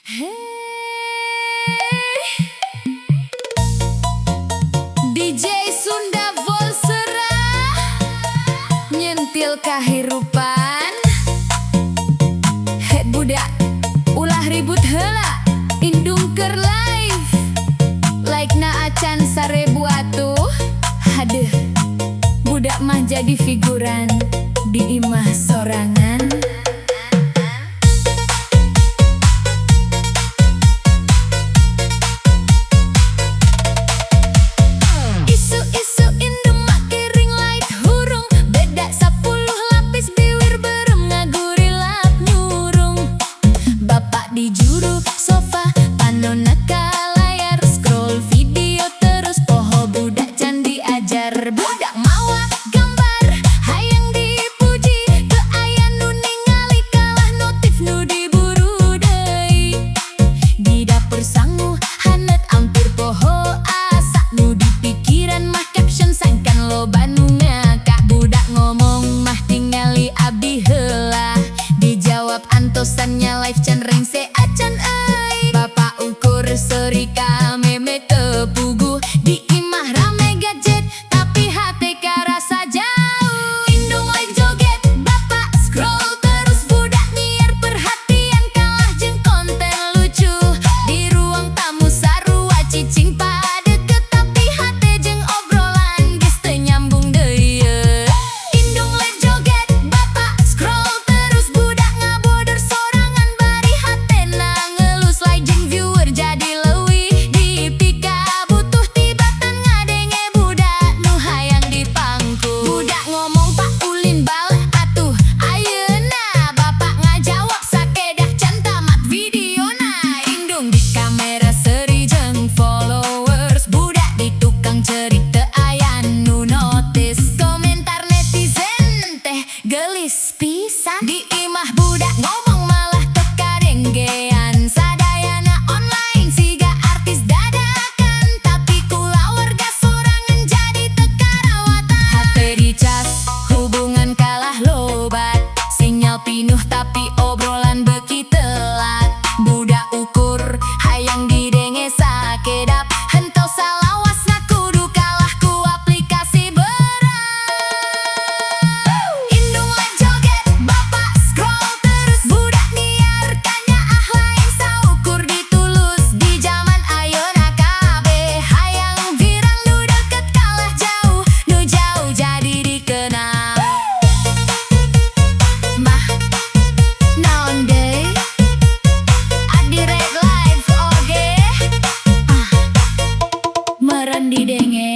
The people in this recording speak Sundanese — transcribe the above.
Hey, DJ Sunda Volsera nyentil kahirupan. He budak, ulah ribut heula, indung keur live. Like na acan 1000 atuh. Hadeh, budak mah jadi figuran di imah sorangan. Isuk-isuk indung make ring light hurung. Beda 10 lapis, biwir berem ngagurilap nyurung. Bapak di juru sofa, panonna ka layar. Scroll video terus, poho budak can diajar. Budak mawa gambar, hayang dipuji. Teu aya nu ningali, kalah notif nu diburu deui. Di dapur sangu haneut ampir poho asa. Nu dipikiran mah caption sangkan loba nu ngakak. Budak ngomong, "Mah, tingali abdi heula." Dijawab, "Antosan nya, live can rengse acan euy." Bapak ukur seuri ka meme, teu puguh. Di imah rame gadget, tapi hate karasa jauh. Indung live joget, bapak scroll terus. Budak nyiar perhatian, kalah jeung konten lucu. Di ruang tamu sarua cicing padeket, tapi hate jeung obrolan geus teu nyambung deui ye. Indung live joget, bapak scroll terus. Budak ngabodor sorangan bari hatena ngelus. Like jeung viewer jadi leuwih dipikabutuh tibatan ngadenge budak nu hayang dipangku. Budak ngomong, "Pak, ulin balah atuh ayeuna." Bapak ngajawab, "Sakedah, can tamat videona." Indung di kamera seuri jeung followers. Budak di tukang cerik, teu aya nu notice. Komentar netizen teh gelis pisan. Di imah budak ngomong malah teu kadengean. Sadayana online siga artis dadakan, tapi kulawarga sorangan jadi teu karawatan. HP dicas, hubungan kalah lobat. Sinyal pinuh, tapi obrolan beuki telat. Budak ukur hayang didenge sakedap. Henteu salawasna kudu kalah ku aplikasi berat. Indung live joget, bapak scroll terus. Budak nyiar kanyaah, lain saukur ditulus. Di zaman ayeuna kabeh hayang viral. Nu deket kalah jauh, nu jauh jadi dikenal. Mah, naon deui? Abdi rek live oge. Ah, meren didenge.